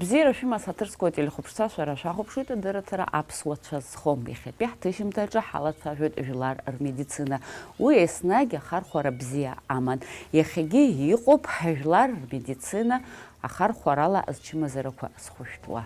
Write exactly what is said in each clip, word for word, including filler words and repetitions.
Бзиара шәымаз, ҳаҭыр зқәу ателехәаԥшцәа, шәара шәахәаԥшуеит адырраҭара Аԥсуа цәа зхом. Иахьатәи ҳҭыжьымҭаҿы ҳалацәажәоит жәлар рмедицина. Уи еснагь ахархәара бзиа аман. Иахьагьы иҟоуп ҳжәлар рмедицина ахархәарала зчымазарақәа зхәышәтәуа.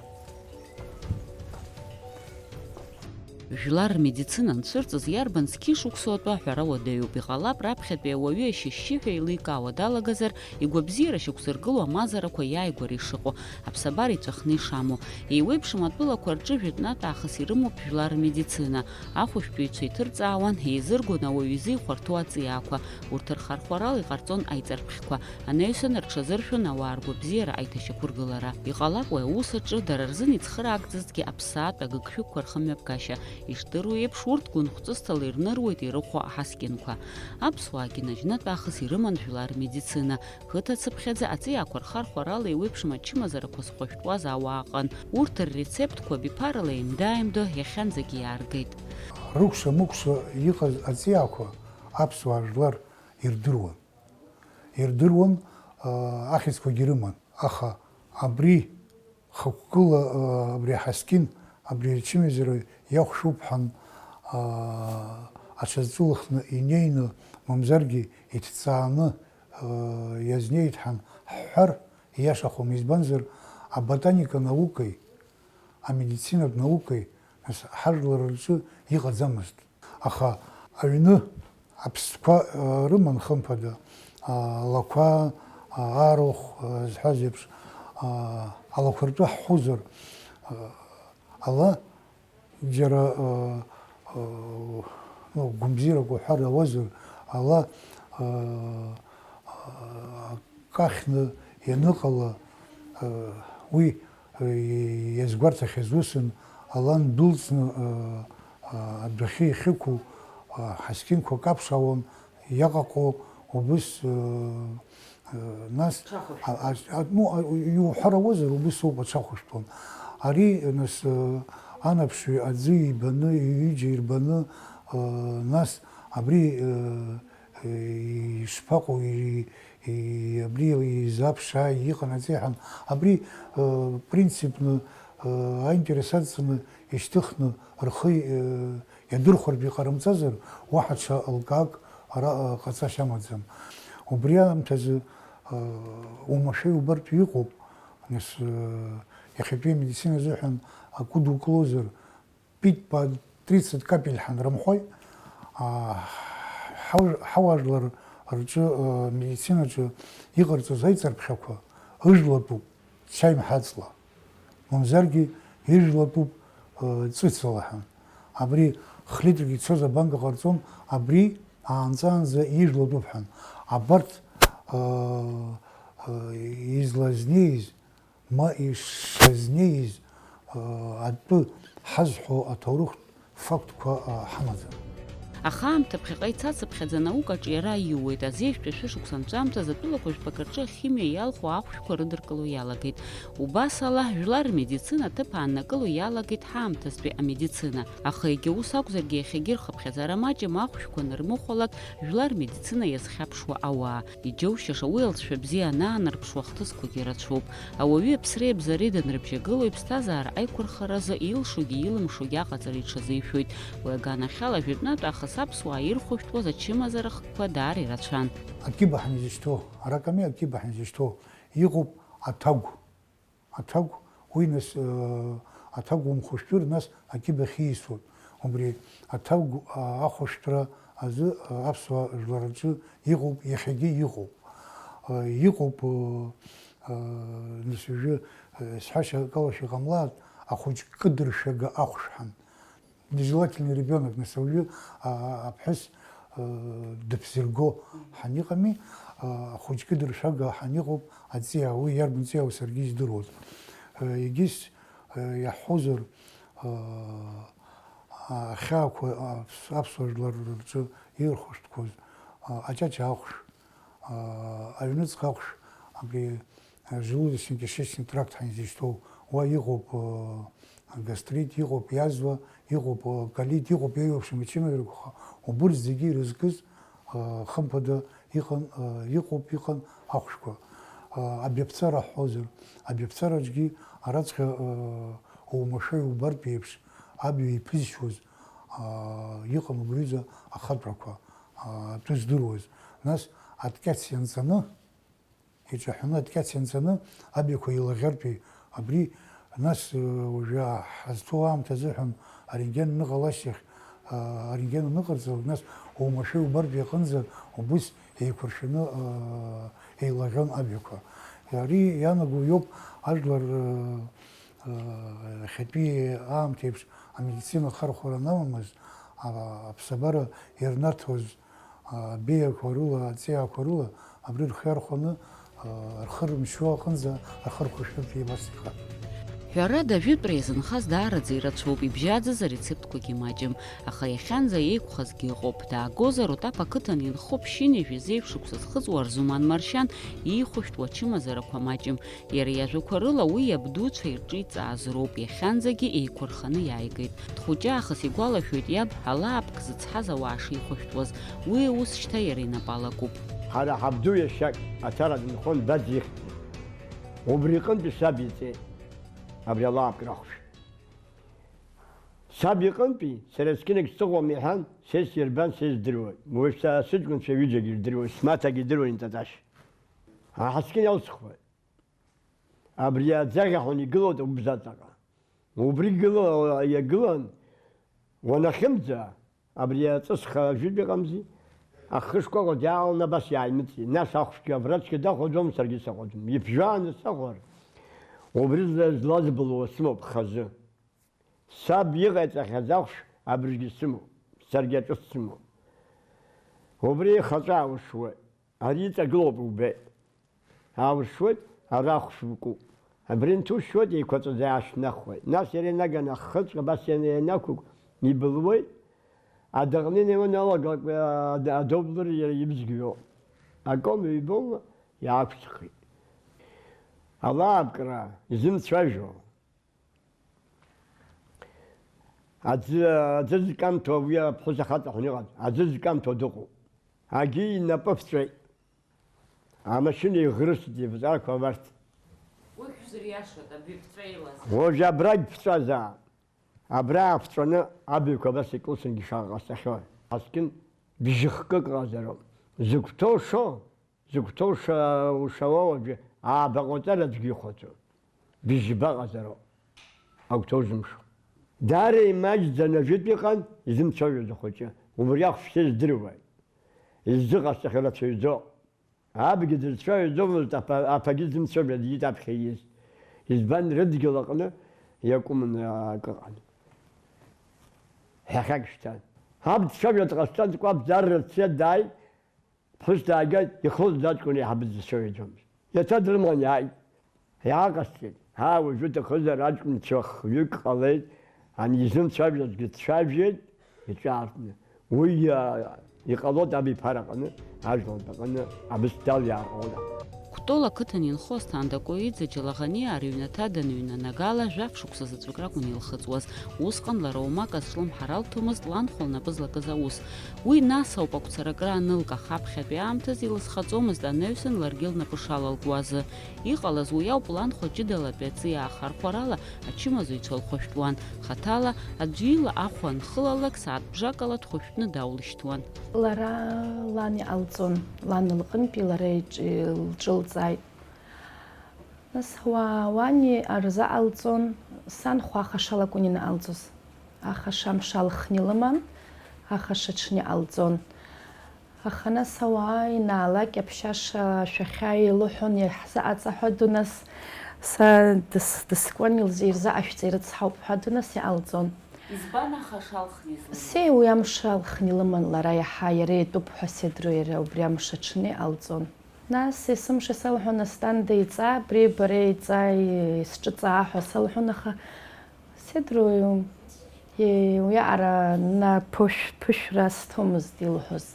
Жәлар рмедицина анцәырҵыз иарбан зқьышықәсоу атәы аҳәара уадаҩуп. Иҟалап, раԥхьатәи ауаҩы ашьышьшьыҳәа еиликаауа далагазар, игәабзиара шьақәзыргыло амазарақәа иааигәара ишыҟоу, аԥсабара иҵәахны ишамоу. Еиуеиԥшым атәылақәа рҿы жәытәнатә аахыс ирымоуп жәлар рмедицина. Ахәышәтәыҩцәа иҭырҵаауан, еизыргон ауаҩы изы ихәарҭоу аҵиаақәа. Урҭ рхархәарала иҟарҵон аиҵарԥхьқәа. Анаҩсан рҽазыршәон ауаа ргәабзиара аиҭашьақәыргылара. Иҟалап уи аус аҿы дара рзын ицхыраагӡазҭгьы аԥсаатә агыгшәыгқәа рхымҩаԥгашьа. Ишдыруа еиԥш, урҭ гәынхәҵысҭала ирныруеит ирыхәо аҳаскьынқәа. Аԥсуаагьы наџьнатә аахыс ирыман жәлар рмедицина. Қыҭацыԥхьаӡа аҵиаақәа рхархәарала еиуеиԥшым ачымазарақәа зхәышәтәуаз ауаа ыҟан. Урҭ ррецептқәа абиԥарала еимда-ааимдо иахьанӡагьы иааргеит. Рыкәша-мыкәша иҟаз аҵиаақәа аԥсуаа жәлар ирдыруан. Ирдыруан, аа, ахьӡқәагьы рыман. Аха абри хықәкыла, аа, абри аҳаскьын, абри ачымазара иахәшәуп ҳәан, аа, аҽазҵәылхны инеины, мамзаргьы иҭҵааны, аа, иазнеит ҳәан ҳҳәар ииашахом, избанзар, аботаника наукеи, амедицинатә наукеи, нас, ҳажәлар рҿы иҟаӡамызт. Аха аҩны аԥстәқәа, э, рыман, хымԥада, а, алақәа, а, арахә, а, зҳәаз еиԥш, а, алақәа ртәы ҳҳәозар, а, ала џьара, а, а, ну, гәымзирак уҳәар ауазар, ала, а, а, кахьны ианыҟала, а, уи, а, иазгәарҭахьаз усын, ала ндәылҵны, а, а, адәахьы иахьықәу, а, ҳаскьынқәа каԥсауан, иаҟаҟо убыс, а, а, нас, Ҽахәышәтәуан. А, а, а, ну, а, иуҳәар ауазар, убыс ауп, аҽахәышәтәуан. Ари, нас, а, анаԥшҩы аӡы ибаны, ҩыџьа ирбаны, а, нас абри, а, ишԥаҟоу, и-, и-, абри изаԥшааи иҟанаҵеи ҳәа, абри, э, принципны, э, аинтерес адҵаны ишьҭыхны рхы, э, иадырхәартә иҟарымҵазар, уаҳа ҽа лкаак ара, э, ҟаҵашьа амаӡам. Убри аамҭазы, э, уамашәа иубартә иҟоуп, нас, э, иахьатәи амедицина азыҳәан акы дукылозар, пить по тридцать капель ҳанрымҳәои, аа, ҳау-, ҳауаажәлар рҿы, аа, медицинаҿы иҟарҵоз аиҵарԥхьақәа ыжәлатәуп, чаи мҳаҵла. Мамзаргьы ижәлатәуп, аа, ҵәыцала ҳәа. Абри хлитрк ицоз абанка ҟарҵон, абри аанҵаанӡа ижәлатәуп ҳәа. Абарҭ, аа, аа, излазнеиз, ма ишазнеиз, аа, атәы ҳазҳәо аҭоурыхтә фактқәа, аа, ҳамаӡам. Аха аамҭа ԥхьаҟа ицацыԥхьаӡа анаукаҿы иара аиуеит. Азеижәтәи ашәышықәса анҵәамҭаз атәылақәа жәпак рҿы ахимиа иалху ахәшәқәа рыдыркыло иалагеит. Убас ала, жәлар рмедицина аҭыԥ ааннакыло иалагеит ҳаамҭазтәи амедицина. Аха егьа ус акәзаргьы, иахьагьы рхыԥхьаӡара маҷым, ахәшәқәа анырмыхәалак, жәлар рмедицина иазхьаԥшуа ауаа. Иџьоушьаша уи алҵшәа бзиа анаанарԥшуа ахҭысқәагьы рацәоуп. Ауаҩы аԥсреи абзареи данрыбжьагыло, иԥсҭазаара аиқәырхаразы илшогьы илымшогьы аҟаҵара иҽазишәоит. Уи аганахьала, жәытәнатә аахыс аԥсуаа ирхәышәтәуаз ачымазара хкқәа даара ирацәан. Акиба ҳанизышьҭоу, араками акиба ҳанизышьҭоу, иҟоуп аҭагә. Аҭагә, уи нас, э, аҭагә умхәышәтәыр, нас акиба хьиисуан. Убри аҭагә, а, ахәышәтәра азы, а, аԥсуаа жәлар рҿы иҟоуп, иахьагьы иҟоуп. А, иҟоуп, э, э, нас уажәы, э, сҳәашьа акалашәа ҟамлааит, ахәыҷ кыдыршәага ахәшәҳәан. Нежелательный ребёнок, нас ауаҩы, а, аԥҳәыс, а, дыԥсырго ҳаниҟами, а, ахәыҷгьы дыршәага ҳаниҟоуп, аҵиаа, уи иарбан ҵиаау саргьы издыруан. А, егьыс, а, иаҳҳәозар, а, а, ахьаақәа, а, аԥс-, аԥсуа жәлар рҿы ирхәышәтәқәоз, а, аҷаҷа ахәш, а, аҩныҵҟа ахәш, абри желудочно-кишечный тракт ҳәа изышьҭоу, уа иҟоуп, э, гастрит, иҟоуп иазва, иҟоуп, э, колит, иҟоуп еиуеиԥшым ачымазарақәа, убырҭ зегьы ирызкыз, э, хымԥада иҟан, э, иҟоуп, иҟан ахәшәқәа. Э, абиаԥҵара ҳҳәозар, абиаԥҵараҿгьы Араҵәҟьа, э, оумашәа иубартә еиԥш, абаҩ иԥызшьуаз, аа, иҟан убриазы ахатәрақәа, аа, атәы здыруаз. Нас аткьац ианҵаны, иҿаҳәаны аткьац ианҵаны, абаҩқәа еилаӷьартә, абри, нас, э, уажәы ҳазҭоу аамҭа азыҳәан арентген аныҟалашьахь, аа, арентген аныҟарҵалак, нас оумашәа иубартә иҟынӡа убыс еиқәыршәаны, аа, еилаӷьон абаҩқәа. Ари иаанаго иоуп ажәлар, аа, иахьатәи аамҭеиԥш амедицина ахархәара анамамыз, а-, аԥсабара ирнаҭоз, а, абеиақәа рыла, аҵиаақәа рыла, абри рхы иархәаны, а, рхы рымшьуа аҟынӡа ахы рхәышәтәырҭа еибасҭаххеит. Ҳәарада, ажәытәра иазынхаз даараӡа ирацәоуп, ибжьаӡыз арецептқәагьы маҷым, аха иахьанӡа еиқәхазгьы ыҟоуп. Даагозар, Отаԥ ақыҭан инхо ԥшьынҩажәи зеижә шықәса зхыҵуа Арзуман Маршьан иихәышәтәуа ачымазарақәа маҷым. Иара иажәақәа рыла, уи иабдуцәа ирҿиҵааз роуп, иахьанӡагьы еиқәырханы иааигеит. Дхәыҷы аахыс игәалашәоит иаб алаапк зыцҳаз ауаа шихәышәтәуаз. Уи аус шьҭа иара инапы алакуп. Ҳара ҳабду иашьак Аҭара дынхон Баӡ ихьӡын. Убри иҟынтәи саб иҵеит, абри алаапк рахәшә. Саб иҟынтәи сара есқьынагь сыҟоума иҳәан, са исирбан, са издыруеит. Уажә са сыҷкәынцәа ҩыџьагь ирдыруеит, смаҭагь идыруеит Интаташ. Аҳаскьын иалсхуеит. Абри аӡаӷьаҳәа игылоуп убзаҵаҟа. Убри гыла-, иагылан, уанахьымӡа, абри аҵысха ажәытә иҟамзи, ахышкәакәа диааланы абас иааимыҵит. Нас ахәшәгьы аврачгьы дахәаӡом, саргьы сахәаӡом. Иԥжәааны сахәар, убри зла-, злазбылуа сымоуп хазы. Саб иҟаиҵахьаз ахәшә абыржәгьы сымоуп, саргьы аҿы сымоуп. Убри ихаҿы ауршуеит. Ари иҵагылоуп, убеит. Ауршуеит, ара ахәшә бкуп. Абри нҭушьуеит, еиқәаҵәаӡа иаашәнахуеит. Нас иара инаганы аххыҵәҟьа абас иан-, ианақәыгә, ибылуеит. Адаҟны инеиуан алага-, ад-, адоблыр иара ибзгьоу. Аком ҩбома, иаақәҵхит. Алаапкра изымцәажәо. Аӡы, аӡы зкамҭәо уи аԥҳәыс ахаҵа ҳәа иҟаз, аӡы зкамҭәо дыҟоуп. Агьи инапы ԥҵәеит. Амашьына иӷрысит, ивҵарақәа абарҭ. Уи шәзыриашоит, абри ԥҵәа илаз. Уажә абрагь ԥҵәазаап. Абра аԥҵәаны абаҩқәа абас икылсынгьы шаҟа ҟасҵахьоу. Аскьын бжьыхкык ыҟазароуп. Зыгәҭоу шо, зыгәҭоу ша-, ушауа уажәы ааба ҟаҵара аӡәгьы ихәаӡом. Быжьба ҟазароуп. Агәҭоу зымшо. Даара имаҷӡан ажәытә иҟан, изымцәажәоз ахәыҷы. Убри ахәшә сыздыруеит. Изыҟасҵахьоу рацәаҩӡоуп. Абгьы дырцәажәаӡомызт, аԥа-, аԥагьы дзымцәажәаӡеит аԥхьа ииз. Избан, рыдгьыл аҟны иакәымын акы ыҟан. Ҳәахьак шьҭан. Аб дцәажәо дҟасҵан, дкәаԥӡа арра дцеит, дааит. Ԥҳәыс дааигеит, ихылҵыз аҷкәын еиҳабы дызцәажәаӡомызт. Иацы дрыман иааит. Иааҟасҵеит. Ҳа, уажәы уҭахызар, аҷкәынцәа хҩык ҟалеит, ани изымцәажәозгьы дцәажәеит, иҿаартны. Уи, а, иҟалоит абиԥара аҟны, ажәлантә аҟны абысҭа далиаар ҟалоит. Кәтол ақыҭан инхо Асҭанда Коиӡе Џьалаӷаниаа рыҩнаҭа даныҩнанагала, жәаф шықәса заҵәык ракәын илхыҵуаз. Усҟан лара уамак азҿлымҳара лҭомызт ланхәа лнапы злакыз аус. Уи нас ауп агәцаракра анылка, аха аԥхьатәи аамҭазы илызхаҵомызт анаҩсан ларгьы лнапы шалалкуазы. Иҟалаз уи ауп, ланхәа ҷыдалатәи аҵиаа ахархәарала ачымазаҩцәа лхәышәтәуан. Хаҭала аӡәы ила ахәа анхылалак, сааҭ бжак ала дхәышәтәны даулышьҭуан. Лара лан иҟалҵон, лан лҟынтәи лара иҿ-, лҿылҵааит. Нас уа-, уани арзаҟалҵон, сан хәа ахашалакәын инаҟалҵоз. Ахаша амшал хни лыман, ахаша ҽни ҟалҵон. Аха нас ауаа инаалак аԥшьаша ашәахьа еилыҳәон, иаҳзаҟаҵа ҳәа ду, нас са дыс-, дыскуан, илз-, ирзаҟашәҵа ирыцҳауп ҳәа ду, нас иҟалҵон. Избан ахаша алхны излымоу? Се уи амш алхны илыман лара иаҳа, иара итәуп ҳәа седроу иара убри амш аҽны иҟалҵон. Нас есымша салҳәон, Асҭанда иҵаа, абри бара иҵааи сҿыҵаа ҳәа салҳәон, аха седроу и-, уиаҟара на ԥышә-, ԥышәра сҭомызт илҳәоз.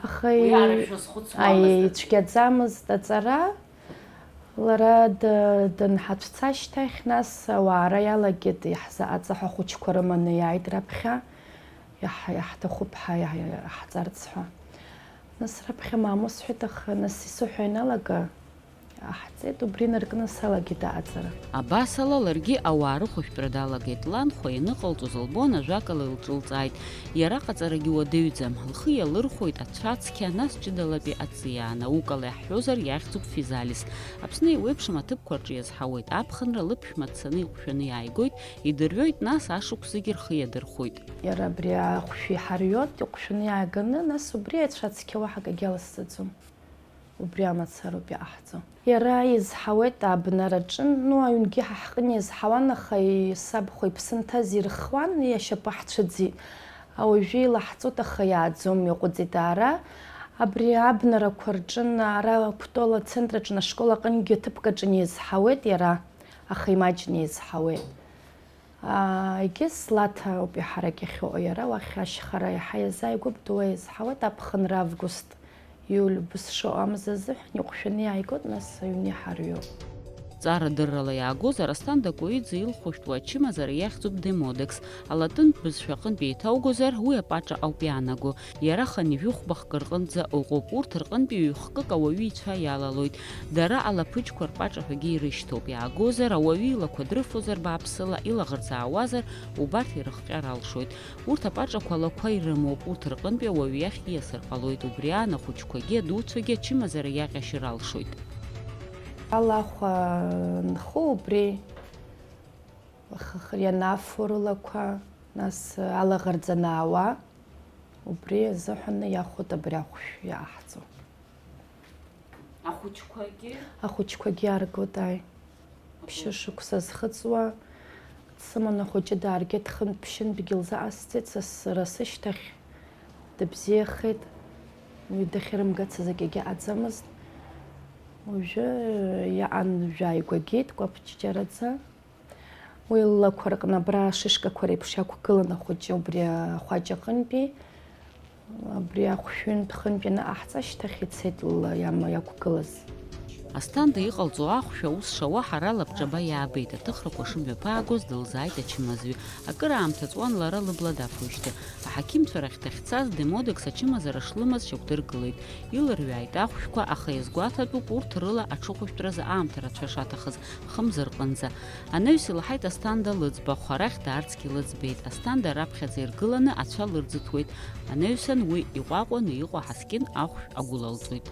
Аха и-, уиаҟара шәазхәыцуамызт. Аи, ицәгьаӡамызт аҵара. Лара д-, данҳацәца ашьҭахь, нас ауаара иалагеит, иаҳзаҟаҵа ҳәа ахәыҷқәа рыманы иааит раԥхьа, иаҳ-, иаҳҭахуп ҳа, иаҳ-, иаҳҵарц ҳәа. Нас раԥхьа мамоу сҳәеит, аха нас исыҳәа ианалага, Аҳҵеит, убри наркны салагеит аҟаҵара. Абасала, ларгьы ауаа рыхәышәтәра далагеит. Ланхәа ианыҟалҵоз лбон, ажәакала, илҿылҵааит. Иара аҟаҵарагьы уадаҩӡам. Лхы иалырхәоит ацәа цқьа, нас ҷыдалатәи аҵиаа. Наукала иаҳҳәозар, иахьӡуп физалис. Аԥсны еиуеиԥшым аҭыԥқәа рҿы иазҳауеит аԥхынра, лыԥшәма дцаны иҟәшәаны иааигоит, идырҩоит, нас ашықәс зегьы рхы иадырхәоит. Иара абри ахәшә иҳарҩоит, иҟәшәаны иааганы, нас убри ацәа цқьа уаҳа акагьы аласӡаӡом. Убри амацароуп иҟаҳҵо. Иара изҳауеит абнараҿы, ну, аҩнгьы ҳа ҳҟны изҳауан, аха исабхәа иԥсы нҭаз ирхуан, иашьапы ҳцәыӡит. Ауаҩы илаҳҵоит, аха иааӡом, иаҟәыҵит ара. Абри абнарақәа рҿы, ара Кәтол ацентр аҿы, ашкол аҟынгьы ҭыԥк аҿы изҳауеит иара, аха имаҷны изҳауеит. Егьыс Лаҭа ауп иаҳарак иахьыҟоу иара, уахь ашьхара иаҳа иазааигәоуп, дуа иазҳауеит, аԥхынра август, иуль бызшоу амза азыҳәан иҟәшәаны иааигоит, нас аҩны иҳарҩоуп. Ҵарадыррала иаагозар, Асҭанда Коиӡе илхәышәтәуа ачымазара иахьӡуп демодекс. Алатынтә бызшәа аҟынтә еиҭаугозар, уи апаҿа ауп иаанаго. Иара хынҩажәи хәба хкы рҟынӡа ыҟоуп. Урҭ рҟынтәи ҩ-хкык ауаҩы ицәа иалалоит. Дара алаԥыџьқәа рпаҿаҳәагьы ирышьҭоуп. Иаагозар, ауаҩы илақәа дрыфозар бааԥсыла, илаӷырӡ аауазар, убарҭ ирыхҟьар алшоит. Урҭ апаҿақәа алақәа ирымоуп, урҭ рҟынтәи ауаҩы иахь ииасыр ҟалоит. Убри аан ахәыҷқәагьы, адуцәагьы ачымазара иаҟьашьыр алшоит. Алахәа нхо убри, ахы-, ианафо рылақәа, нас алаӷырӡ анаауа, убри азыҳәан иахәоит абри ахәшә иаҳҵо. Ахәыҷқәагьы? Ахәыҷқәагьы аргоит, ааи. Ԥшьышықәса зхыҵуа дсыманы ахәыҷы дааргеит, хынтә-ԥшьынтәгьы лзыҟасҵеит, са сара сышьҭахь дыбзиахеит. Уи дахьырымгацыз акгьы аӡамызт. Уажәы иаан жәааигәагеит, кәаԥҷ џьараӡа. Уи ллақәа рҟны абра ашышкақәа реиԥш иақәгылан ахәыҷы убри ахәаҷ аҟынтәи. Абри ахәшәынтә хынтә ианыҟаҳҵа ашьҭахь ицеит лла иама иақәгылаз. Асҭанда иҟалҵо ахәшә аус шауа ҳара лабҿаба иаабеит, аҭыхрақәа шымҩаԥаагоз дылзааит ачымазаҩ. Акыраамҭа ҵуан лара лыбла дафоижьҭеи. Аҳақьымцәа рахь дахьцаз, демодекс ачымазара шлымаз шьақәдыргылеит. Илырҩааит ахәшәқәа, аха иазгәаҭатәуп урҭ рыла аҽыхәышәтәразы аамҭа рацәа шаҭахыз, хымз рҟынӡа. Анаҩс илаҳаит Асҭанда лыӡбахә, арахь даарцгьы лыӡбеит. Асҭанда раԥхьаӡа иргыланы ацәа лырӡыҭуеит. Анаҩсан уи иҟәаҟәаны иҟоу аҳаскьын ахәшә агәылалҵоит.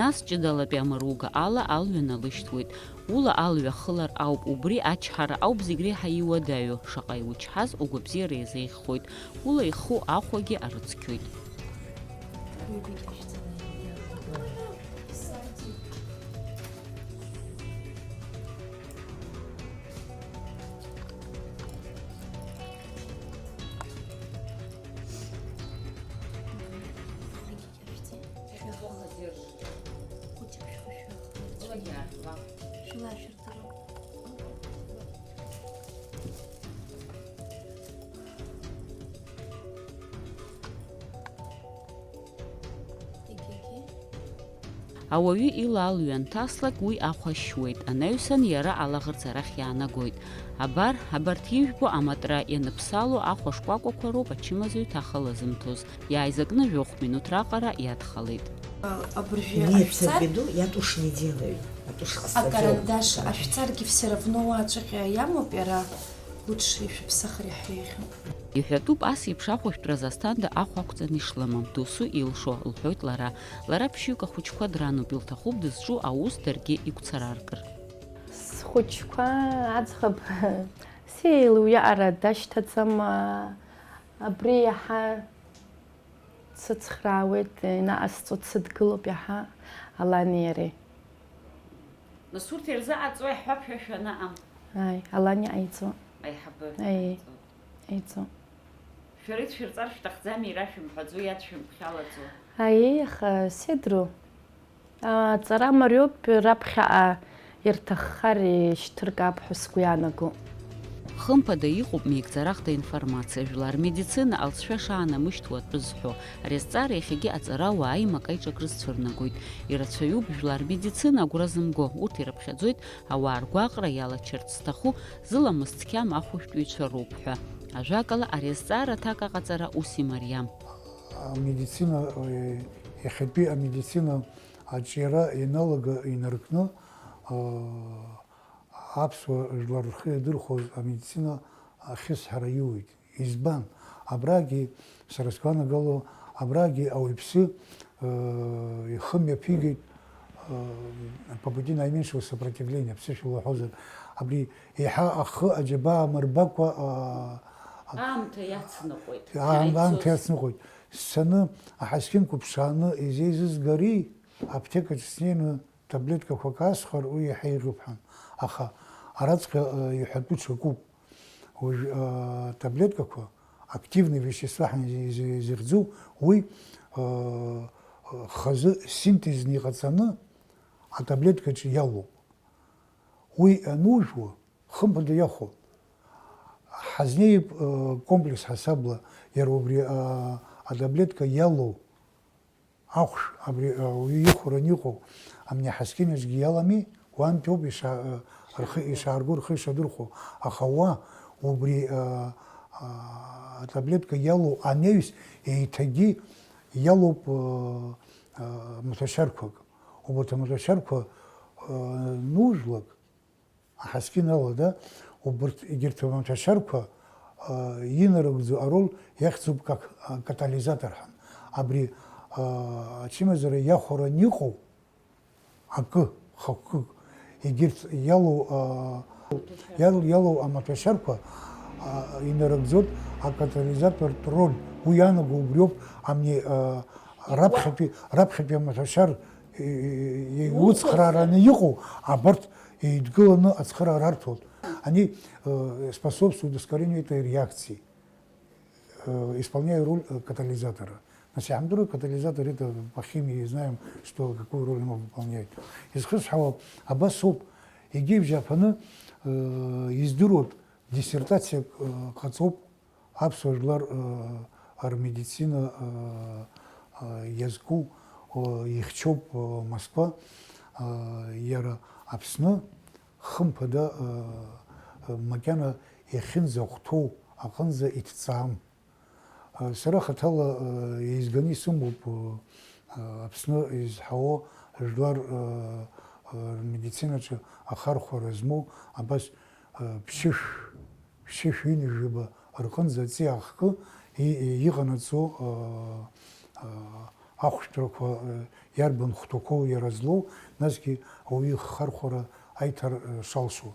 Нас ҷыдалатәи амыруга ала алҩа налышьҭуеит. Ула алҩа хылар ауп, убри ачҳара ауп зегь реиҳа иуадаҩу, шаҟа иучҳаз угәабзиара иазеиӷьхоит, ула иху ахәагьы арыцқьоит. Ауаҩы ила алҩа анҭаслак, уи ахә ашьуеит, анаҩсан иара алаӷырӡ арахь иаанагоит. Абар, абарҭ ижәбо аматра ианыԥсало ахәа шкәакәақәа роуп ачымазаҩ ҭаха лызымҭоз. Иааизакны жәохә минуҭ раҟара иадхалеит. Имеется в виду, я тушь не делаю, а тушь с фольгой. Акарандаш ашәҵаргьы все равно уаҵәҟьа иамоуп иара, лучше ишәыԥсахыр иаҳәеихьоуп. Иҳәатәуп, ас еиԥш ахәышәтәразы Асҭанда ахә ақәҵаны ишлымам, досу илшо, лҳәоит лара. Лара ԥшьҩык ахәыҷқәа дрануп, илҭахуп дызҿу аус даргьы игәцараркыр. Схәыҷқәа аӡӷаб сеилуиаара дашьҭаӡам, абри иаҳа дсыцхраауеит, инаҟасҵо дсыдгылоуп иаҳа алани иареи. Нас урҭ ирзыҟаҵои ҳҳәап ҳәа шәанаҟам? Ааи, алани ҟаиҵо. Аиҳабы. Аиеи, ҟаиҵо. Ҟаиҵо. Шәара идшәырҵар шәҭахӡами, ира шәымҳәаӡо, иадшәымԥхьалаӡо? Аиеи, аха, седру, аҵара мариоуп, раԥхьаҟа ирҭаххар ишьҭыркаап ҳәа сгәы иаанагом. Хымԥада, иҟоуп меигӡарахда информациа, жәлар медицина алҵшәа шаанамышьҭуа атәы зҳәо. Ари азҵаара иахьагьы аҵарауаа аимак-аиҿак рызцәырнагоит. Ирацәаҩуп жәлар медицина агәра зымго, урҭ ирыԥхьаӡоит ауаа ргәаҟра иалачарц зҭаху, зыламыс цқьам ахәышәтәыҩцәа роуп ҳәа. Ажәакала, ари азҵаара аҭак аҟаҵара ус имариам. Амедицина, э, иахьатәи амедицина аҿиара ианалага инаркны, э, аԥсуа жәлар рхы иадырхәоз амедицина ахьысҳара иуит. Избан? Абрагьы, сара сгәанагало, абрагьы ауаҩԥсы, э, ихы мҩаԥигеит, э, по пути наименьшего сопротивления, аԥсышәала уҳәозар. Абри еиҳа ахы аџьабаа мырбакәа, а, а, Аамҭа иацныҟәеит. Аам-, аамҭа иацныҟәеит. Сцаны аҳаскьынқәа ԥшааны изеизызгари, аԥҭекаҿ снеины таблеткақәак аасхәар, уи иаҳа еиӷьуп ҳәан. Аха араҵәҟьа, э, иҳәатәу ҽакуп. Уажә, э, таблеткақәа, активные вещества ҳәа изы-, изы-, изыхьӡу, уи, э, хазы синтезны иҟаҵаны атаблеткаҿы иалоуп. Уи анужәуа, хымԥада иахәо. Ҳазнеип, э, комплекс ҳасабла, иара убри, э, атаблетка иалоу ахәш, абри, э, ауаҩы ихәаран иҟоу, амни аҳаскьынаҿгьы иалами, уантәоуп иша-, э, рхы ишаарго, рхы ишадырхәо. Аха уа, убри, э, э, атаблетка иалоу анаҩс, еиҭагьы иалоуп, э, э, маҭәашьарқәак. Убарҭ амаҭәашьарқәа, э, нужәлак, аҳаскьын ала, да, убарҭ, егьырҭ амаҭәашьарқәа, а, инарыгӡо ароль иахьӡуп как, а, катализатор ҳәа. Абри, а, ачымазара иахәаран иҟоу акы, хықәкык, егьырҭ иалоу, а, иал-, иалоу амаҭәашьарқәа, а, инарыгӡоит акатализатортә роль. Уи иаанаго убриоуп, амни, а, раԥхьатәи, раԥхьатәи амаҭәашьар, и-, и-, и-, иуцхраараны иҟоу, абарҭ еидгыланы ацхыраара арҭоит. Они, э, способствуют ускорению этой реакции, э, исполняя роль, э, катализатора. На самом деле катализатор это по химии знаем, что, какую роль оно выполняет. Изхысҳәаауа абас ауп, егьи ибжьаԥаны, э, издыруа диссертациак, э, ҟаҵоуп, аԥсуа жәлар, э, рмедицина, э, э, иазку, э, ихьчоуп, э, Москва, э, иара Аԥсны, хымԥада, э, э, макьана иахьынӡахәҭоу аҟынӡа иҭҵаам. Э, сара хаҭала, э, еизганы исымоуп, э, э, Аԥсны изҳауа жәлар, э, э, рмедицинаҿы ахархәара змоу, абас, э, ԥшьышә, ԥшьышә ҩынҩажәаба рҟынӡа аҵиаа хкы и-, и-, иҟанаҵо, э, э, ахәшәтәрақәа, э, иарбан хәҭақәоу иара злоу, насгьы ауаҩы иххархәара аиҭар, э, шалшо.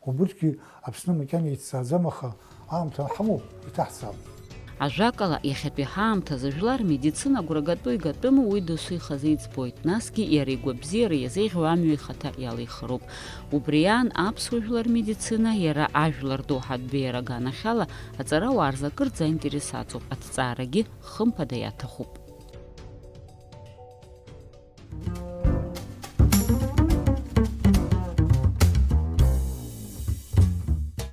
Убырҭгьы Аԥсны макьана иҭҵааӡам, аха аамҭа ҳамоуп, иҭаҳҵаап. Ажәакала, иахьатәи ҳаамҭазы жәлар медицина агәрагатәу игатәыму уи досу ихазы иӡбоит, насгьы иара игәабзиара иазеиӷьу амҩа ихаҭа иалихыроуп. Убри аан, аԥсуа жәлар медицина иара ажәлар доуҳатә беиара аганахьала аҵарауаа рзы акырӡа аинтерес аҵоуп, аҭҵаарагьы хымԥада иаҭахуп.